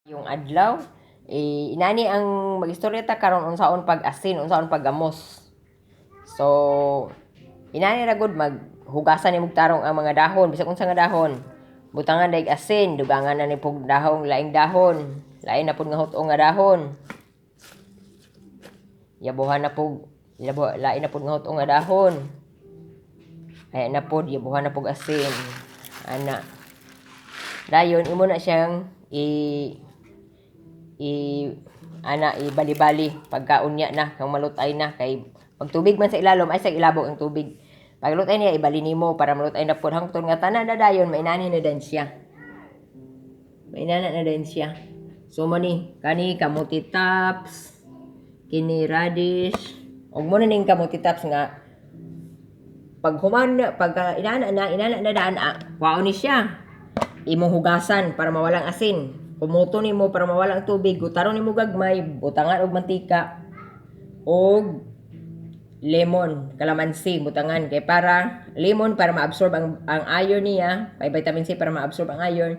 Yung adlaw eh, inani ang magistorya ta karon, unsaon pag-asin, unsaon paggamos. So inani ra gud, maghugasan nimog tarong ang mga dahon, bisag unsa nga dahon. Butangan daig asin, dugangan na ni pug dahong, laing dahon, lain na pud nga hut-ong nga dahon. Yabuhan na pug yabo, lain na pud nga hut-ong nga dahon. Ay na pod, yabuhan na pug asin. Ana. Dayon imo na siyang i ana, ibali-bali pagkaunya na kang malutay na, kay pag tubig man sa ilalom ay sa ilabok ang tubig. Paglutay niya, ibali nimo para malutay na pud hangtod nga tanan na. Dayon mainani na din siya, mainana na din siya. So mo ni kani kamuti tops, kini radish, ug mo na ning kamuti tops nga pag human, pag inana na daan, kuhaon ni siya, imong hugasan para mawalang asin, kumuto nimo para mawala ang tubig, gutaron nimo gagmay, butangan og mantika og lemon, kalamansi butangan kay para lemon para maabsorb ang iron niya, kay vitamin C para maabsorb ang iron,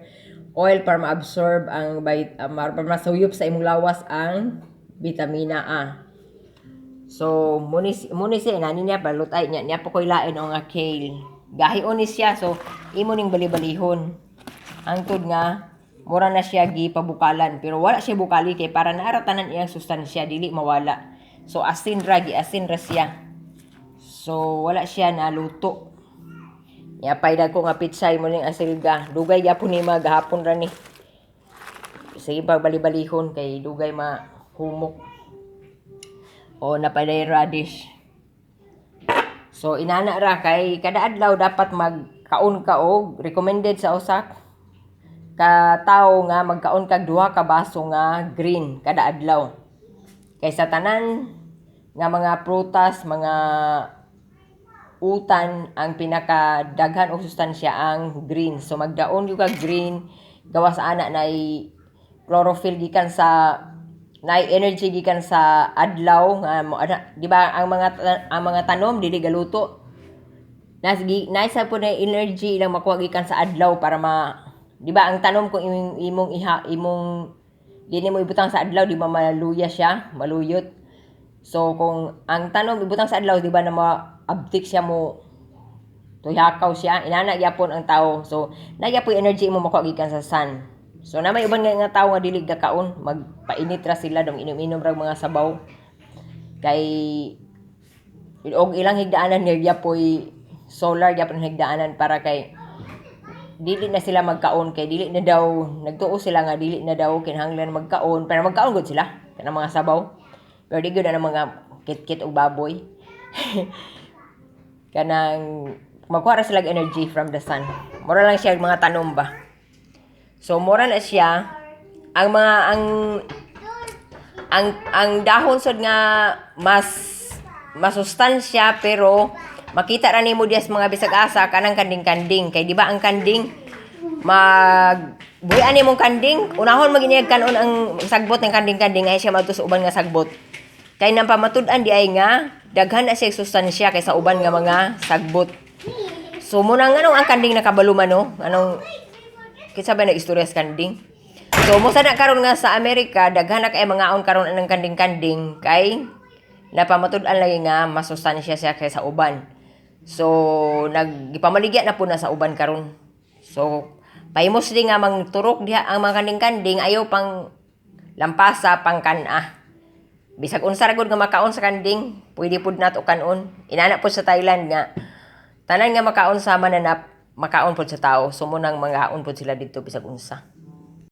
oil para maabsorb ang para masuyop sa imong lawas ang vitamina A. So muni siya, inani niya balutay niya niya po koy lain o nga kale. Gahion ni siya, so imo ning bali-balihon. Hangtod nga mura na siya gipabukalan, pero wala siya bukali kay para naara tanan iyang sustansya, dili mawala. So asin ra, giasin ra siya. So wala siya naluto. Ya pay dagko nga pitsay mo ning asilga. Dugay gyapon ni, maghapon ra ni. Sige pa bali-balihon kay dugay mahumok. O napay radish. So inana ra kay kada adlaw dapat magkaon ka og recommended sa usa ka tawo nga magkaon kag 2 ka baso nga green kada adlaw. Kay sa tanan nga mga prutas, mga utan, ang pinakadaghan og sustansya ang green. So magdaon gyud kag green, gawas ana nay chlorophyll gikan sa nay energy gikan sa adlaw nga mo ana, di ba ang mga tanom dili galuto, nas gi naay sa po na energy ilang makuha gikan sa adlaw para ma, di ba ang tanom kung imong imong iha imong dili mo ibutang sa adlaw, di ba maluya siya, maluyot? So kung ang tanom ibutang sa adlaw, di ba na maabtik siya, mo tuyakaw siya? Inana gyapon ang tao. So naa gyapon energy mo makuha gikan sa sun. So na may uban nga tawo nga dili gakaon, magpainit ra sila dong, inom-inom ra mga sabaw kay og ilang higdaanan nga gyapoy solar gyapon higdaanan para kay dili na sila magkaon, kay dili na daw, nagtuo sila nga dili na daw kinahanglan magkaon, pero magkaon gud sila kanang mga sabaw, pero di gyud na mga kit-kit og baboy. Kanang magkuha ra sila og energy from the sun. Mura lang siya mga tanom ba. So mura na siya ang mga ang dahon sud nga mas masustansya, pero makita ra nimo diya sa mga bisag asa, kanang kanding-kanding, kay di ba ang kanding, mag buhian nimong kanding, unahon man gini kanon ang sagbot ng kanding-kanding ay siya madto sa uban nga sagbot, kay nang pamatud-an di ay nga daghan na siya sustansya kaysa uban nga mga sagbot. So muna nganong ang kanding nakabalo man, no, anong kinsa ba nag-istorya sa kanding? So mo sana karon nga sa Amerika daghan na kay mangaon karon anang kanding-kanding kay napamatud-an lagi nga masustansya siya kaysa uban. So nagipamaligya na po na sa uban karon. So famous din nga mangturok diha ang mga kanding-kanding, ayaw pang lampasa, pang kana. Bisag unsa ra gud nga makaon sa kanding, pwede pud nato kanon. Inana pud sa Thailand nga tanan nga makaon sa mananap, makaon pud sa tao. So mo nang mangaon pud sila didto bisag unsa.